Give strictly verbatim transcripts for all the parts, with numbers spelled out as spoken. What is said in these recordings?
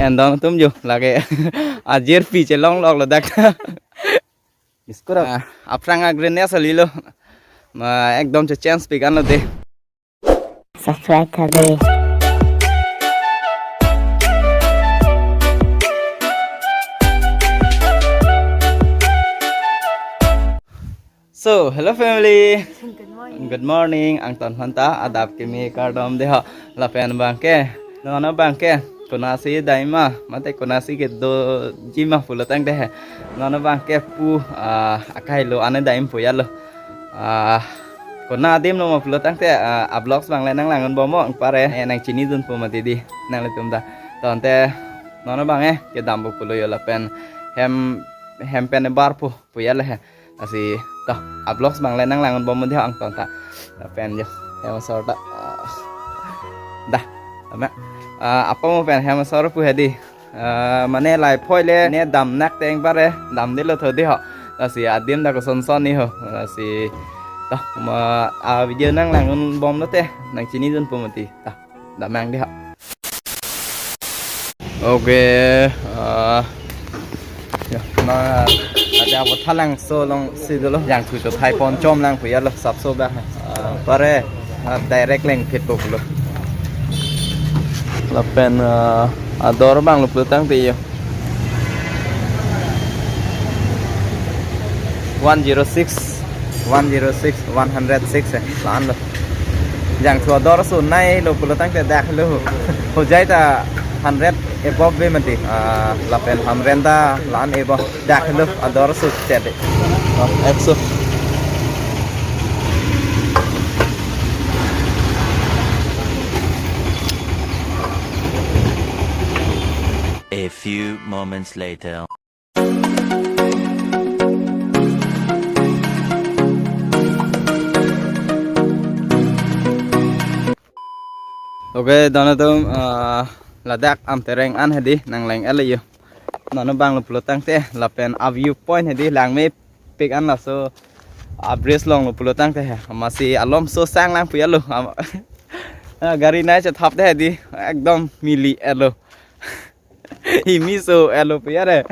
Endon atum jo lake ajirpi chelongloklo dak. Miss kura. Ah, aphrang a-greenness alilo. Ma ekdom che-change pik anlo de. Subscribe tha de. So, hello family. Good morning. Good morning. Angton aphanta adap kimi kardom de ho. Lapen abangke, non abangke, konasi dai ma, mate konasi kedoji ma pulo tangte he. Non abangke pu, ah, akai lo ane dai pu ya lo. Ah, kona adim lo ma pulo tangte, ah, a-vlogs abang le nanglang-un bom mo, pare, eh, nangchinidun po mati di, nanglitum ta. Tangte, non abang, eh, kedam po pulo yo lapen hem, hem pen bar po, pu ya le he. Lasi, to, a-vlogs abang le nanglang-un bom mo di ho angton ta. Lapen jo, hem asor ta. Ah, dah, tame. Ah, apa mo pen hem asor pu he di. Ah, mane laphoi le ne damnak teng pare, damdelo tho di ho. Lasi adim ta kosonson ni ho. Lasi, to, ma, a-video nanglang-un bom lote, nangchinidun po mati. To, damnang di ho. Okay, ah, ya, na, ada apa thalang so long si dolo. Jangthu chothai pon chomlang pu ya lo, sapso ba. Ah, pare, ah, direct lengphit po lo. Lapen, ah, ador abang lo pulo tangte yo. One zero six, one zero six, one hundred six, eh, la-an lo. Jangthu ador so nai lo pulo tangte dak lo. Hojai ta hundred above be mati. Ah, lapen Hamren ta la-an above. Dak lo ador so chede. Oh, ekso. A few moments later. Okay, don atum, ah, ladak Amtereng an he di, nangleng-et lo yo. Non abang lo pulo tangte, lapen a-view point he di, langmepik an laso, a-bridge along lo pulo tangte he. Amatsi alom so sang lang pu ya lo. Am-, ah, gari nai chethap de he di, ekdom mili-et lo. Himi so-et lo pu ya re.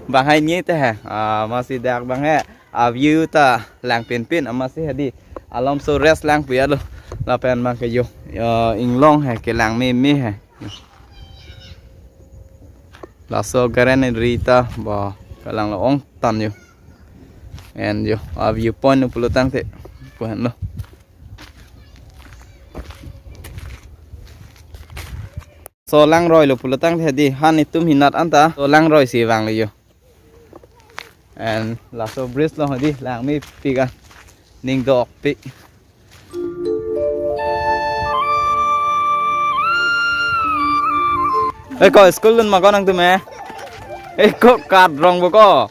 Banghini te he. Ah, amatsi dak abang he. A-view ta lang pinpin amatsi he di. Alom so rest lang pu ya lo. Lapen abangke yo. Yo, inglong he kelang meme he. Laso garen ri ta ba kalang lo ong tan yo. And yo, a-view point lo pulo tangte. Pu henlo. So langroi lo pulo tangte di, han itum hinat anta so langroi si vang lo yo. And laso bridge along di, langmepik an, ning dokpik. Eh, ko school dun ma ko nangtum eh? Eh, ko kat rong bo ko?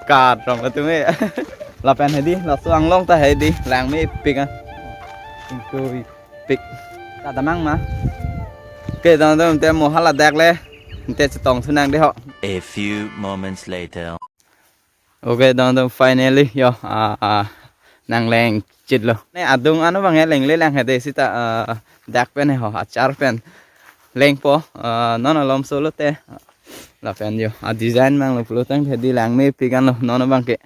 Kat rong atum eh. Lapen he di, laso anglong ta he di, langmepik an. Ingtui pik. Ta damnang ma. Okay, don atum te mo hala dak le. Te chetong thunang de ho. A few moments later. Okay, don atum finally yo, ah, ah, nangleng chit lo. Ne adung ano abang he lengle lang he de sita, ah, dak pen he ho, achar pen. Lengpo, ah, non alom so lote. Lapen yo, a-design abang lo pulo tangte di langmepik an lo, non abangke.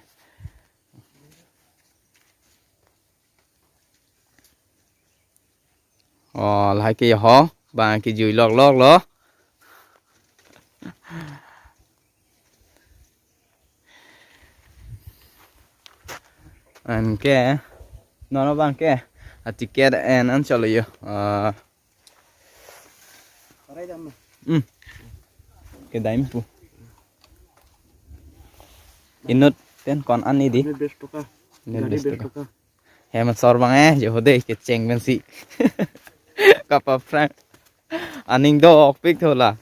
Oh, lahai ke ho, abangke jui loklok lo. Anke, non abangke, a-ticket en an cholo yo. Ah. Hmm. Kedam pu. Inut pen ko-an ni di? Inut bias toka. Inut bias toka. Hem asor abang eh, jo de kecheng pensi. Kapaphrang. Aning dokpik tho la.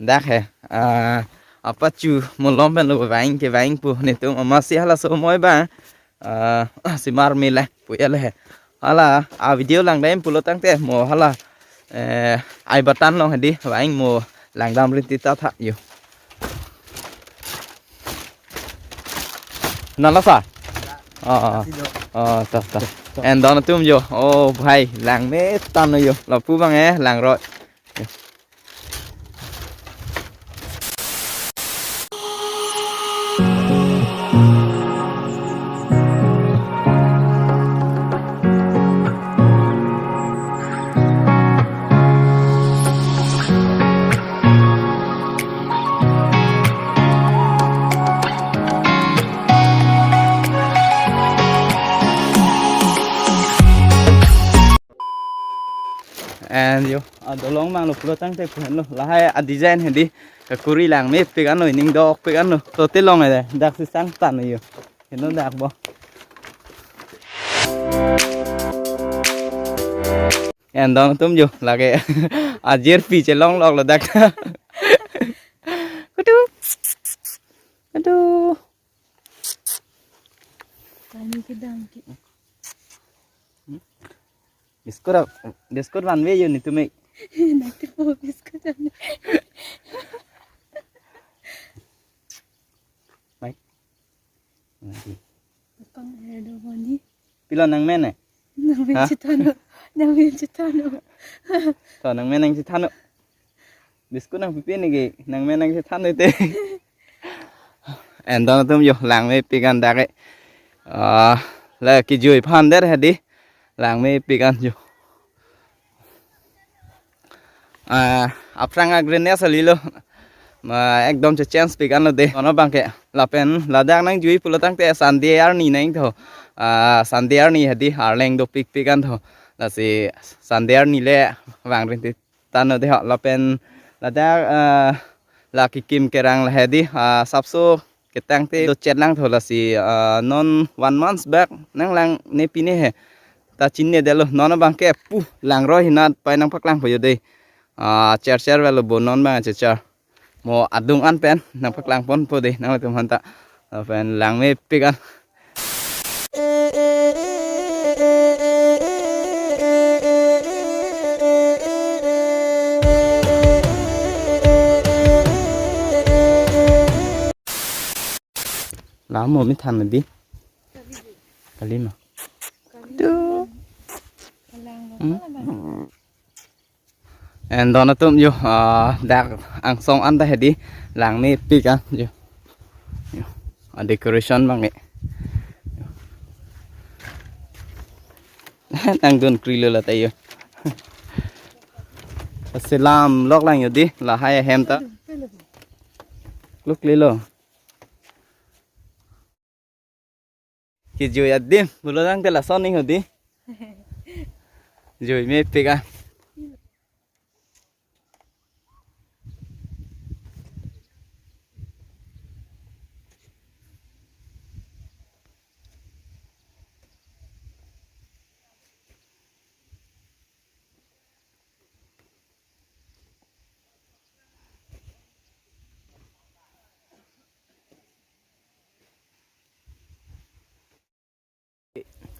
Dak he. Ah, apachu mo alom pen lo vang ke vang pu netum amatsi hala so moi abang. Ah, simar mila pu ya le he. Hala, a-video langdam pulo tangte mo hala, eh, I button along he di, vang mo langdam rinti ta tha yo. Nala sa? Oh, oh, oh. Oh, ta, ta. En don atum yo. Oh bhai, lang me tanglo yo. Lapu abang eh, lang roi. And yo, adolong abang lo pulo tangte pu henlo. Lahai a design hedi. Kakuri lang mepik anlo, ining dokpik anlo. To te long ede, dak si sang tanglo yo. Heno dak bo. En don atum yo, lake ajirpi chelong lok lo dak. Aduh. Aduh. Kami kedang ki. Biscuit ap-, biscuit vanve yo netum ke. Nanti po biscuit vanve. Mai. Nanti. Kang ada do boni. Pilo nangmen eh? Nangmen Ha? Chethanlo. Nangmen chethanlo. To nangmen nangchethanlo. Biscuit nangpipe neke, nangmen nangchethanlo te. En don atum yo, lang mepik an dak ke. Ah, la kejui aphan der hedi. Lang mepik an yo. Ah, aphrang a greenness alilo. Ma ekdom che-change pik anlo de. Ono abang ke. Lapen ladak nangjui pulo tangte Sunday arni nangtho. Ah, Sunday arni hedi arleng dopikpik an tho. Lasi Sunday arni le vangrin ti tanglo de ho. Lapen ladak, ah, la kekim kerang la hedi, ah, sapso ketangte do chet lang tho lasi, ah, non one months back nanglang ne pine he. Ta chinine detlo non abang ke pu lang roi hinat pai nangpaklangpo yo de. Ah, cher cher velo bo non abang cher cher. Mo adung an pen nangpaklangponpo de nanglitum aphanta. Lapen lang mepik an. Lamo mi than di. Kalima. Aduh. Hmm. En don atum yo, ah, dak angsong an ta hedi lang mepik an yo. Yo. A decoration abang ke. Nangdun krilo lata yo. Selam lok lang yo di, lahai ahem ta. Luk lilo. Kejui adim, pulo tangte lason ning hedi. Jui mepik an.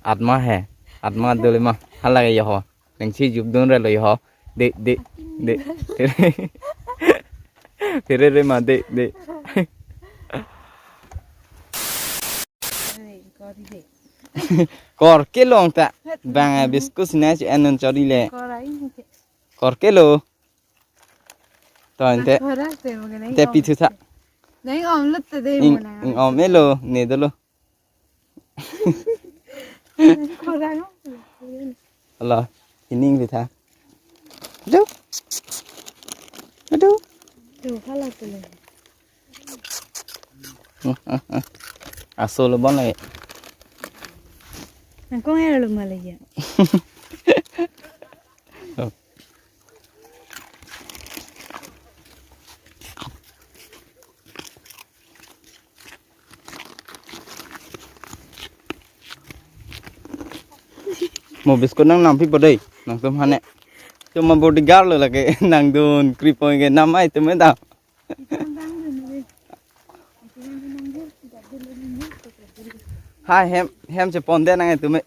Atma he, atma dole ma, hala ke yo ho. Nangsi jupdun re lo yo ho. De, de, de. Phere re ma de, de. Kor kelong ta. Bang, eh, biscuit sina si anun chori le. Kor kelo. To ante. Te pithu tha. Nang om lut te de. Ing, mo na. Ing om elo, ne dolo. Kor ang. Alo, ining pitha. Aduh. Aduh. Tu, hala tu le. Aso lo bon lagi. Nangkong elo ma lagi. Mo biscuit nang nampipo dei, nangtum hane. Cuma bodyguard lo lake, nangdun kripon ke namai tum ta. Hai hem, hem cheponde nangtum.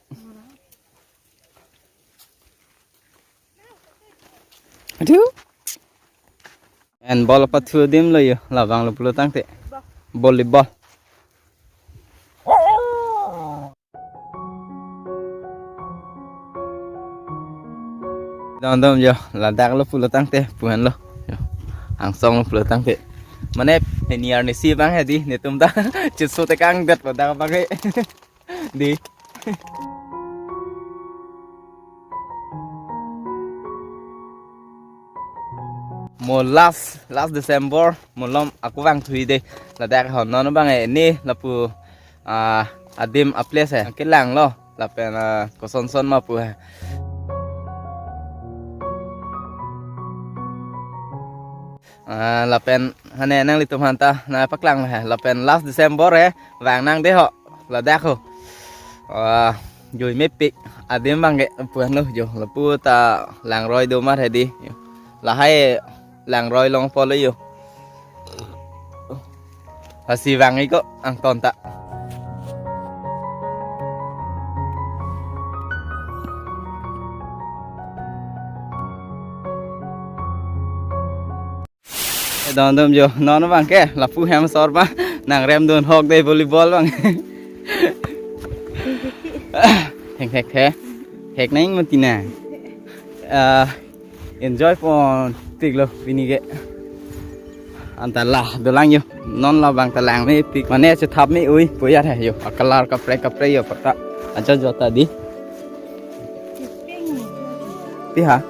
Aduh. En ball pathu adim lo yo, labang lo pulo tangte. Volleyball. Don dom jo, ladak lo pulo tangte, pu henlo. Jo, angsong lo pulo tangte. Mane, peni arnisi abang hedi, netum ta, chiso tekang det ladak abang he. Di. Mo last, last December, mo malom ako vangthu-i de. Ladak ho non abang e, ne lapu, ah, adim a-place he. Kelang lo, lapen, ah, kosonson ma pu he. Ah, lapen hane nanglitum aphanta nangpaklang he. Lapen last December he, vang nang de ho. Ladak ho. Ah, jui mepik. Adim abang ke pu henlo jo. Lapu ta langroi do mar hedi. Lahai langroi longpo lo jo. Lasi vang-ik ko angton ta. Eh, don dom jo, non abang ke, lapu hem asor abang, nangrem dun hok de volleyball abang. Hek hek he, hek nang mati na. Ah, enjoy ponpik lo pini ke. Anta la dolang jo, non labang ta lang mepik, mane chethap me-ui pu ya he jo, a-color kaprek kaprek jo pata, ajo jota di. Pi ha?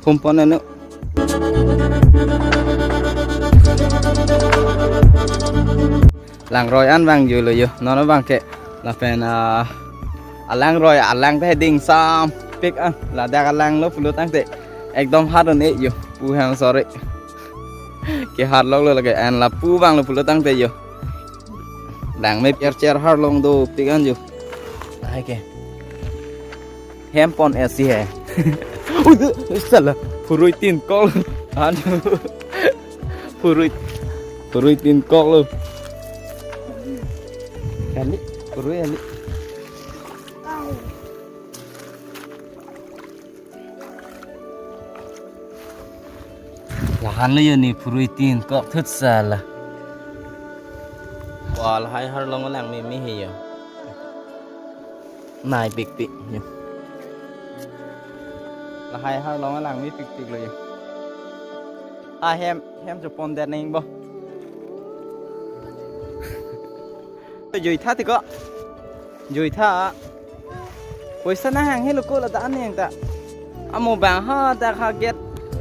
Humpon anu. Langroi an vangjuilo jo, non abang ke. Lapen, ah, alangroi, alang ta hedi ingsampik an, ladak alang lo pulo tangte. Ekdom hard un-e jo, pu hem asor e. Ke hard lok lo lake, an lapu abang lo pulo tangte jo. Lang me cher cher hard long dopik an jo. Ai ke. Hem pon esi he. Udu, sala, phurui tin kok. Anu. Phurui, phurui tin kok lo. Kali, phurui kali. Lahan lo jo ne phurui tin kok thut sala. Wah, lahai har long lang meme he jo. Nai pikpik jo. Lahai har long lang mepikpik lo jo. Ah, hem, hem chepon det neng bo. Jui tha ti ko. Jui tha. Poisa nanghang helo ko ladak an neng ta. Amo abang ha dak ha gate,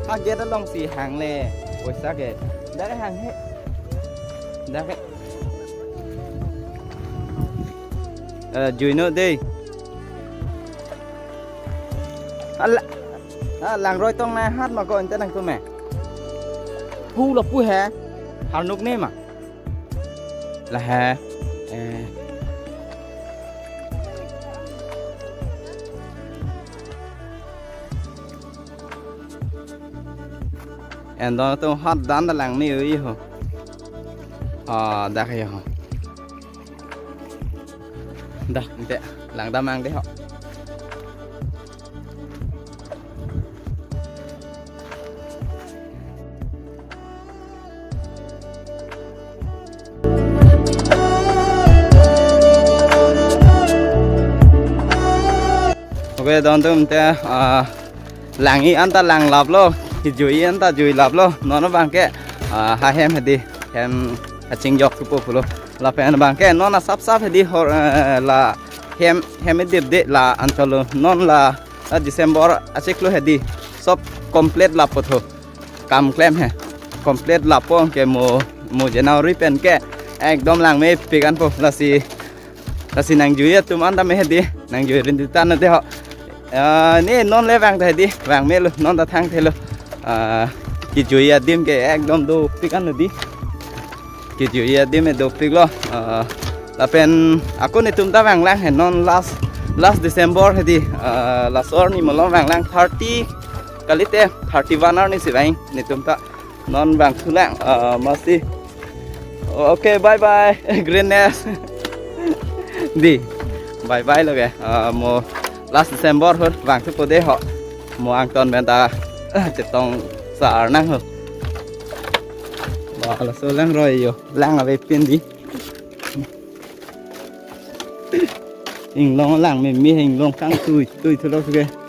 ha gate alongsi hang le. Poisa ke. Dak hang he. Dak he. Eh, juino dei. Ala. Ah, langroi tong nanghat ma ko ente nangtum me. Pu lapu he. Harnuk ne ma. Lahai. Eh. Endo to hat dan da lang me-ui ho. Ah, dak he ho. Dah, ente lang damnang de ho. Okay, don atum ente, ah, lang-i anta langlaplo, kejui anta juilaplo, non abang ke, ah, ha hem hedi, hem kachingjok thupo pulo. Lapen abang ke, non asap sap hedi hor, eh, la hem, hem edip de la anchot lo, non la, la December achiklo hedi, sob complete lappo tho. Kam klem he. Complete lappo ke mo, mo January pen ke ekdom lang mepik anpo, lasi, lasi nangjui atum anta me hedi, nangjui rinti tan de ho. Ah, ne non le vang ta hedi, vang melo, non ta thangthelo. Ah, kejui adim ke ekdom dopik an hedi. Kejui adim e dopik lo. Ah, lapen ako netum ta vanglang he non last, last December hedi, ah, last arni malom vanglang thirty kalite thirty-one arnisi vang netum ta non vangthulang, ah, masi. Okay, bye bye. Greenness. Di. Bye bye lo ke. Ah, mo last December hur vangthupo de ho. Mo angton pen ta, ah, chetong sar nang ho. Ba laso lang roi yo, lang ave pin di. Inglong lang meme, inglong kangtui tui thulo suke.